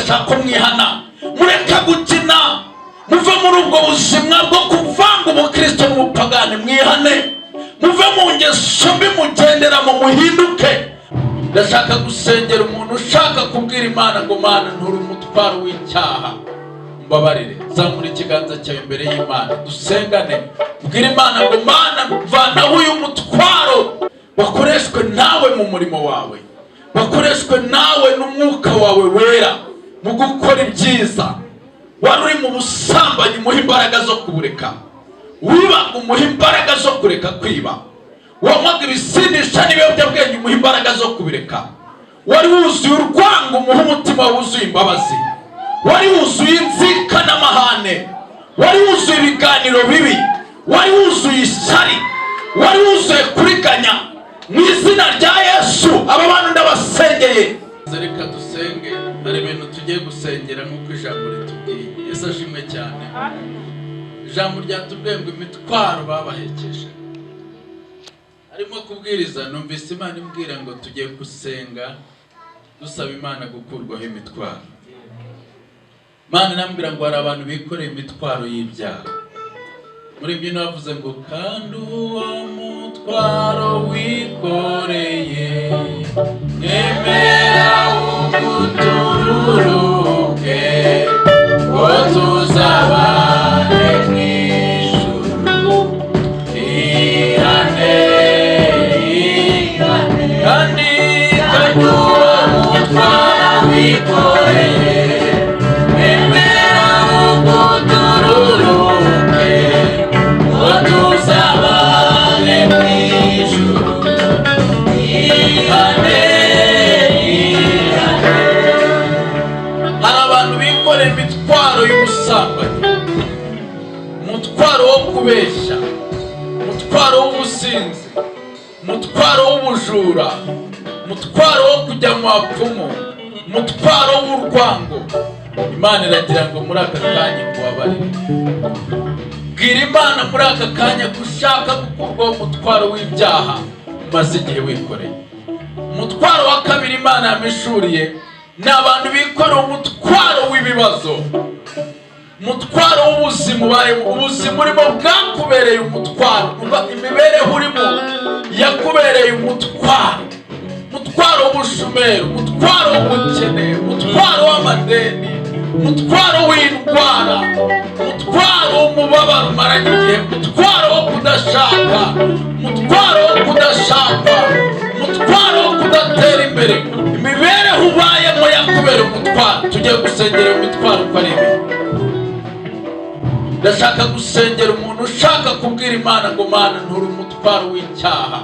irashaka ko mwihana. Mureke gukina, muve muri ubwo buzima bwo kuvanga ubukristo n'ubupagani. Mwihane, muve mu ngeso mbi mugenderamo, muhinduke. Ndashaka gusengera umuntu ushaka kubwira Imana ngo: "Mana, ntura umutwaro w'icyaha, mbabarire." Zamura ikiganza cyawe imbere y'Imana, dusengane. Bwira Imana ngo: "Mana, mvanaho uyu mutwaro." Bakoreshwe nawe mu murimo wawe, bakoreshwe nawe n'Umwuka wawe Wera mu gukora ibyiza. Wari uri mu busambanyi, umuha imbaraga zo kubureka. Wibaga, umuha imbaraga zo kureka kwiba. Wanywaga ibisindisha n'ibiyobyabwenge, umuha imbaraga zo kubireka. Wari wuzuye urwango, umuha umutima wuzuye imbabazi. Wari wuzuye inzika n'amahane, wari wuzuye ibiganiro bibi, wari wuzuye ishyari, wari wuzuye kuriganya, mu izina rya Yesu aba bantu ndabasengeye. Reka dusenge, hari ibintu tugiye gusengera nk'uko ijambo ritubwiye. Yesu ashimwe cyane. Ijambo ryatubwiye ngo imitwaro babahekeje. Arimo kubwiriza, numvise Imana imbwira ngo tugiye gusenga dusaba Imana gukurwaho imitwaro. Imana inambwira ngo hari abantu bikoreye imitwaro y'ibyaha. Muri ibyo bavuze ngo: "Kandi uwo mutwaro wikoreye, nemera ugutururuke, ngo tuzabane mu ijuru. Ihane, ihane." Kandi uwo mutwaro wikoreye, nemera ugutururuke, ngo tuzabane mu ijuru. Ihane, ihane. Hari abantu bikorera imitwaro y'ubusambanyi, umutwaro wo kubeshya, umutwaro w'ubusinzi, umutwaro w'ubujura, umutwaro wo kujya mu bapfumu, umutwaro w'urwango. Imana iragira ngo muri aka kanya ikubabarire. Bwira Imana muri aka kanya ko ushaka gukurwaho umutwaro w'ibyaha umaze igihe wikoreye. Umutwaro wa kabiri Imana yamishuriye ni abantu bikoreye umutwaro w'ibibazo, umutwaro w'ubuzima ubayemo. Ubuzima urimo bwakubereye umutwaro. Umva, imibereho urimo yakubereye umutwaro: umutwaro w'ubushomeri, umutwaro w'ubukene, umutwaro w'amadeni, umutwaro w'indwara, umutwaro w'umubabaro umaranye igihe, umutwaro wo kudashaka, umutwaro wo kudashakwa, umutwaro wo kudatera imbere. Imibereho ubayemo yakubereye umutwaro. Tugiye gusengera iyo mitwaro uko ari ibiri. Ndashaka gusengera umuntu ushaka kubwira Imana ngo: "Mana, ntura umutwaro w'icyaha,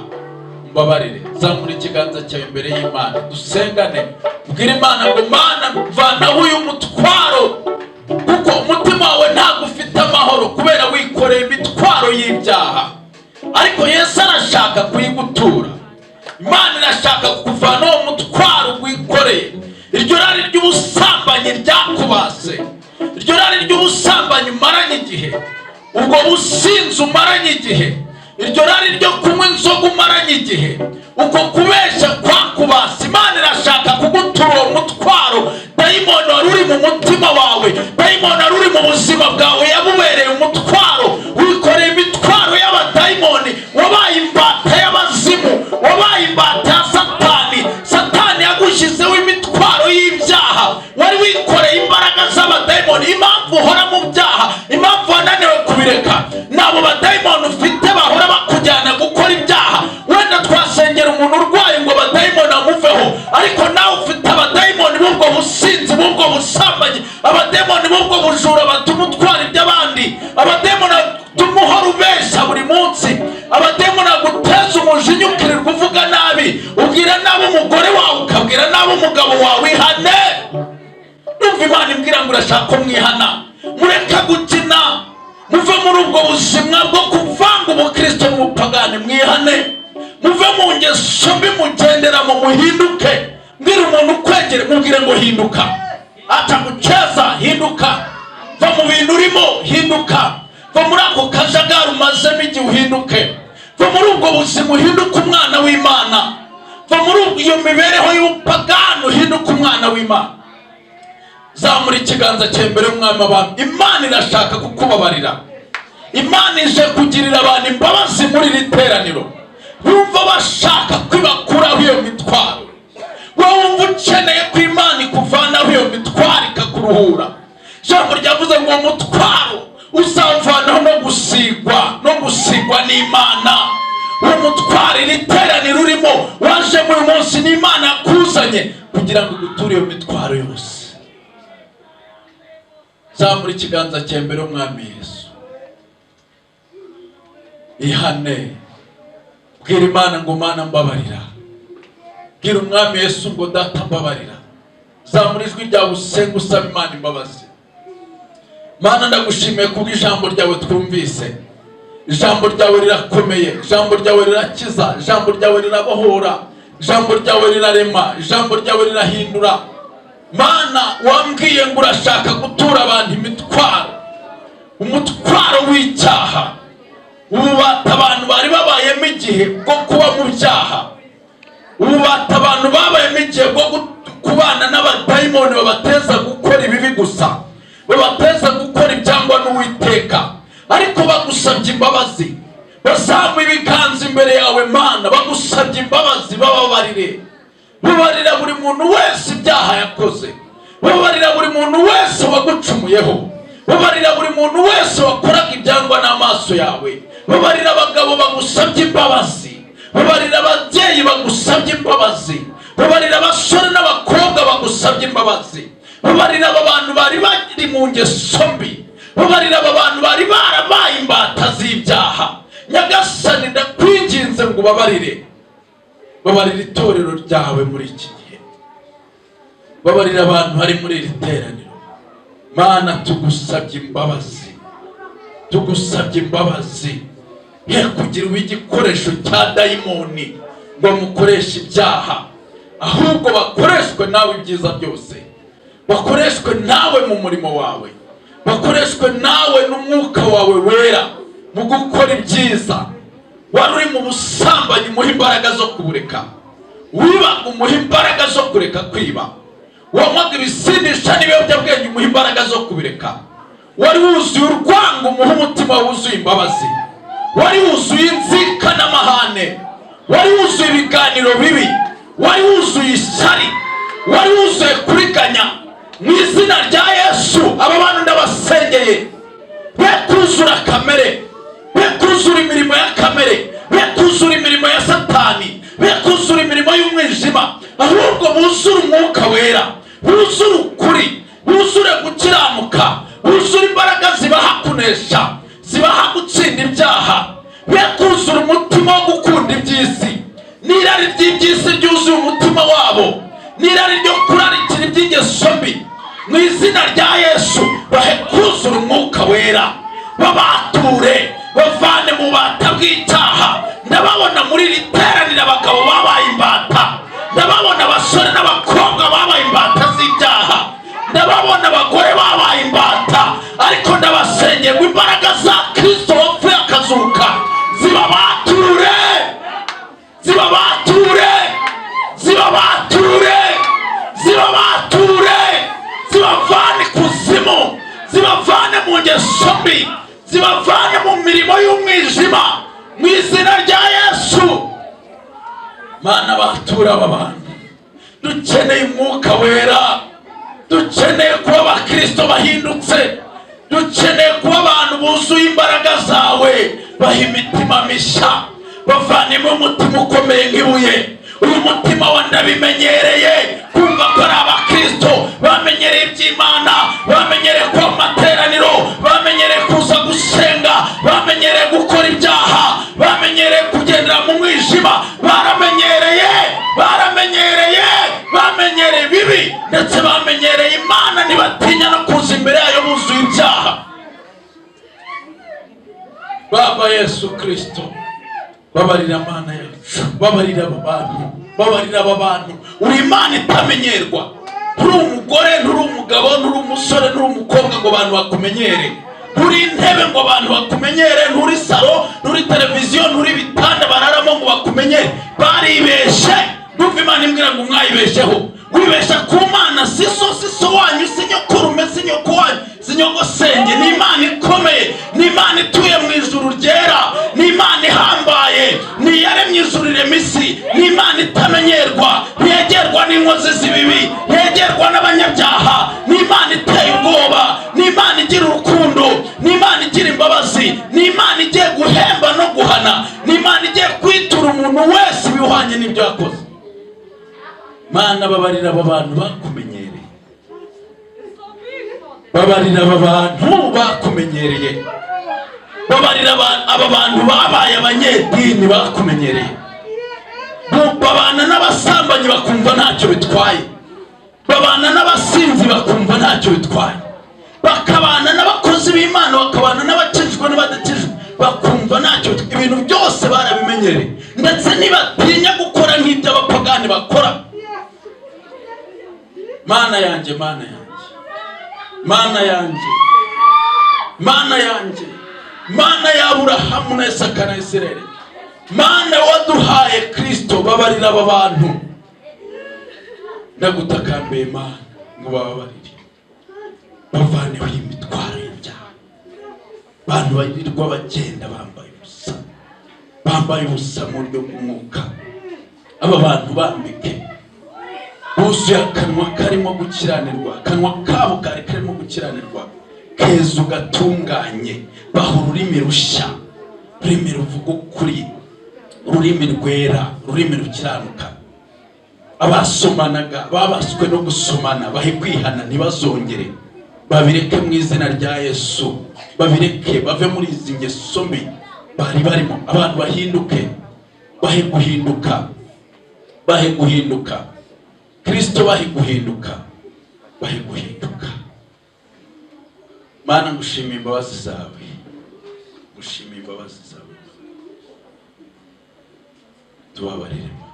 mbabarire." Zamura ikiganza cyawe imbere y'Imana, dusengane. Bwira Imana ngo: "Mana, mvanaho uyu mutwaro," kuko umutima wawe ntabwo ufite amahoro kubera wikoreye imitwaro y'ibyaha. Ariko Yesu arashaka kuyigutura. Imana irashaka kukuvana uwo mutwaro wikoreye. Iryo rari ry'ubusambanyi ryakubase, iryo rari ry'ubusambanyi umaranye igihe, ubwo businzi umaranye igihe, iryo rari ryo kunywa inzoga umaranye igihe, uko kubeshya kwakubase, Imana irashaka kugutura uwo mutwaro. Dayimoni wari uri mu mutima wawe, dayimoni wari uri mu buzima bwawe, yabubereye umutwaro. Wikoreye imitwaro y'abadayimoni, wabaye imbata y'abazimu, wabaye imbata ya Satani. Satani yagushyizeho imitwaro y'ibyaha. Wari wikoreye imbaraga z'abadayimoni. Impamvu uhora mu byaha, impamvu wananiwe kubireka, ni abo badayimoni ufite bahora bakujyana gukora ibyaha. Wenda twasengera umuntu urwaye ngo abadayimoni amuveho, ariko nawe ufite abadayimoni b'ubwo businzi, b'ubwo busambanyi, abadayimoni b'ubwo bujura batuma utwara iby'abandi, abadayimoni batuma uhora ubeshya buri munsi, abadayimoni baguteza umujinya, ukirirwa uvuga nabi, ubwira nabi umugore wawe, ukabwira nabi umugabo wawe. Ihane. Numva Imana imbwira ngo urashaka ko mwihana. Mureke gukina, muve muri ubwo buzima bwo kuvanga ubukristo n'ubupagani. Mwihane, muve mu ngeso mbi mugenderamo, muhinduke. Mbwira umuntu ukwegere, mubwire ngo: "Hinduka, acha gucheza, hinduka, va mu bintu urimo, hinduka, va muri ako kajagari umazemo igihe, uhinduke, va muri ubwo buzima, uhinduke umwana w'Imana, va muri iyo mibereho y'ubupagani, uhinduke umwana w'Imana." Zamura ikiganza cyawe imbere y'Umwami w'abami. Imana irashaka kukubabarira. Imana ije kugirira abantu imbabazi muri iri teraniro, bumva bashaka kwibakuraho iyo mitwaro. Wowe wumva ukeneye ko Imana ikuvanaho iyo mitwaro ikakuruhura, ijambo ryavuze ngo uwo mutwaro uzamvanaho no gusigwa n'Imana. Uwo mutwaro, iri teraniro urimo, waje muri uyu munsi, n'Imana yakuzanye kugira ngo iguture iyo mitwaro yose. Zamura ikiganza cyawe imbere y'Umwami Yesu, ihane, bwira Imana ngo: "Mana, mbabarira." Bwira Umwami Yesu ngo: "Data, mbabarira." Zamura ijwi ryawe usenge, usaba Imana imbabazi. Mana, ndagushimiye kubw'ijambo ryawe twumvise. Ijambo ryawe rirakomeye, ijambo ryawe rirakiza, ijambo ryawe rirabohora, ijambo ryawe rirarema, ijambo ryawe rirahindura. Mana, wambwiye ngo urashaka gutura abantu imitwaro, umutwaro w'icyaha, ububata abantu bari babayemo igihe bwo kuba mu byaha, ububata abantu babayemo igihe bwo kubana n'abadayimoni babateza gukora ibibi gusa, babateza gukora ibyangwa n'Uwiteka. Ariko bagusabye imbabazi, bazamuye ibiganza imbere yawe. Mana, bagusabye imbabazi, bababarire. Babarira buri muntu wese ibyaha yakoze, babarira buri muntu wese wagucumuyeho, babarira buri muntu wese wakoraga ibyangwa n'amaso yawe. Babarira abagabo bagusabye imbabazi, babarira ababyeyi bagusabye imbabazi, babarira abasore n'abakobwa bagusabye imbabazi. Babarira aba bantu bari bari mu ngeso mbi, babarira aba bantu bari barabaye imbata z'ibyaha. Nyagasani, ndakwinginze ngo ubabarire. Babarira itorero ryawe muri iki gihe, babarira abantu bari muri iri teraniro. Mana, tugusabye imbabazi, tugusabye imbabazi. He kugira ube igikoresho cya dayimoni ngo mukoreshe ibyaha, ahubwo bakoreshwe nawe ibyiza byose, bakoreshwe nawe mu murimo wawe, bakoreshwe nawe n'Umwuka wawe Wera mu gukora ibyiza. Wari uri mu busambanyi, umuha imbaraga zo kubureka. Wibaga, umuha imbaraga zo kureka kwiba. Wanywaga ibisindisha n'ibiyobyabwenge, umuha imbaraga zo kubireka. Wari wuzuye urwango, umuha umutima wuzuye imbabazi. Wari wuzuye inzika n'amahane, wari wuzuye ibiganiro bibi, wari wuzuye ishyari, wari wuzuye kuriganya, mu izina rya Yesu aba bantu ndabasengeye, be kuzura kamere, be kuzura imirimo ya kamere, be kuzura imirimo ya Satani, be kuzura imirimo y'umwijima, ahubwo buzure Umwuka Wera, buzure ukuri, buzure gukiranuka, buzure imbaraga zibaha kunesha, zibaha gutsinda ibyaha. Be kuzura umutima wo gukunda iby'isi n'irari ry'iby'isi ryuzuye umutima wabo, n'irari ryo kurarikira iby'ingeso mbi. Mu izina rya Yesu, bahe kuzura Umwuka Wera, babature, bavane mu bubata bw'icyaha. Ndababona muri iri teraniro abagabo babaye imbata, ndababona abasore n'abakobwa babaye imbata z'ibyaha, ndababona abagore babaye imbata. Ariko ndabasengeye ngo imbaraga za Kirisito wapfuye akazuka zibabature, zibabature, zibabature, zibabature, zibavane ikuzimu, zibavane mu ngeso mbi, zibavane mu mirimo y'umwijima, mu izina rya Yesu. Mana, batura aba bantu. Dukeneye Umwuka Wera, dukeneye kuba abakristo bahindutse, dukeneye kuba abantu buzuye imbaraga zawe. Baha imitima mishya, bavanemo umutima ukomeye nk'ibuye, uyu mutima wa ndabimenyereye, kumva ko ari abakristo bamenyereye iby'Imana, bamenyereye kuba mu materaniro, bamenyereye kuza gusenga, bamenyereye gukora ibyaha, bamenyereye kugendera mu mwijima, baramenyereye, baramenyereye, bamenyereye ibibi, ndetse bamenyereye Imana, ntibatinya no kuza imbere yayo buzuye ibyaha. Baba Yesu Kirisito, babarira. Mana yacu, babarira aba bantu, babarira aba bantu. Uri Imana itamenyerwa. Nturi umugore, nturi umugabo, nturi umusore, nturi umukobwa ngo abantu bakumenyere. Nturi intebe ngo abantu bakumenyere, nturi salo, nturi televiziyo, nturi ibitanda bararamo ngo bakumenyere. Baribeshe. Ndumva Imana imbwira ngo mwayibesheho. Wibesha ku Mana, si so, si so wanyu, si nyokurume, si nyoko wanyu, si nyogosenge. Ni Imana ikomeye, ni Imana ituye mu ijuru ryera, ni Imana ihambaye, ni iyaremye ijuru irema isi, ni Imana itamenyerwa, ntiyegerwa n'inkozi z'ibibi, ntiyegerwa n'abanyabyaha. Ni Imana iteye ubwoba, ni Imana igira urukundo, ni Imana igira imbabazi, ni Imana igiye guhemba no guhana, ni Imana igiye kwitura umuntu wese ibihwanye n'ibyo yakoze. Mana, babarira aba bantu bakumenyereye, babarira aba bantu bakumenyereye, babarira aba bantu babaye abanyedini bakumenyereye. Babana n'abasambanyi bakumva ntacyo bitwaye, babana n'abasinzi bakumva ntacyo bitwaye, bakabana n'abakozi b'Imana, bakabana n'abakijijwe n'abadakijijwe bakumva ntacyo bitwaye. Ibintu byose barabimenyereye, ndetse ntibatinya gukora nk'ibyo abapagani bakora. Mana yanjye, Mana yanjye, Mana yanjye, Mana yanjye, Mana ya Aburahamu na Isaka na Isirayeli, Mana waduhaye Kirisito, babarira aba bantu. Ndagutakambiye Mana ngo bababarire, bavaneho imitwaro y'ibyaha. Abantu barirwa bagenda bambaye ubusa, bambaye ubusa mu buryo bw'umwuka. Aba bantu bambike buzuye akanwa karimo gukiranirwa, akanwa kabo kari karimo gukiranirwa, keza ugatunganye. Baha ururimi rushya, ururimi ruvuga ukuri, ururimi rwera, ururimi rukiranuka. Abasomanaga, babaswe no gusomana, bahe kwihana, ntibazongere, babireke mu izina rya Yesu. Babireke bave muri izi ngeso mbi bari barimo. Abantu bahinduke, bahe guhinduka, bahe guhinduka. Kirisito, bahe guhinduka, bahe guhinduka. Mana, ngushimiye imbabazi zawe, ngushimiye imbabazi zawe. Tubabarire Mana.